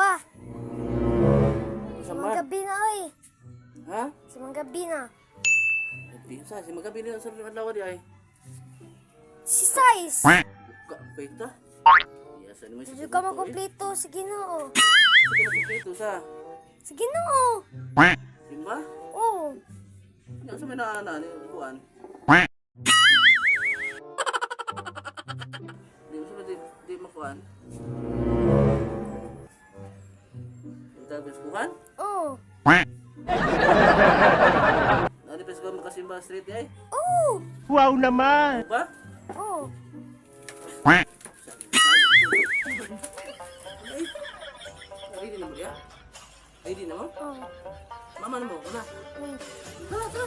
Pa, Sa sa man? gabi na oy. Ha? Sa mga gabi na. Gabi sa si magabi na sa adlaw di ay. Si size. Buka pa ita. Iya sa nimo. Dito ka makompleto sa Ginoo. Sige na kompleto sa. Sa Ginoo. Simba? Oo. Nya sa may naana ni kuan. Di mo sa di di makuan. Ita bes kuan? Oo. Nani bes kuan makasimba street di ay. Oo. Wow naman! Ba? Oo. Ready na mo diya? Ready na mo? Oo. Mama na mo, una. Mm. Tara, tara.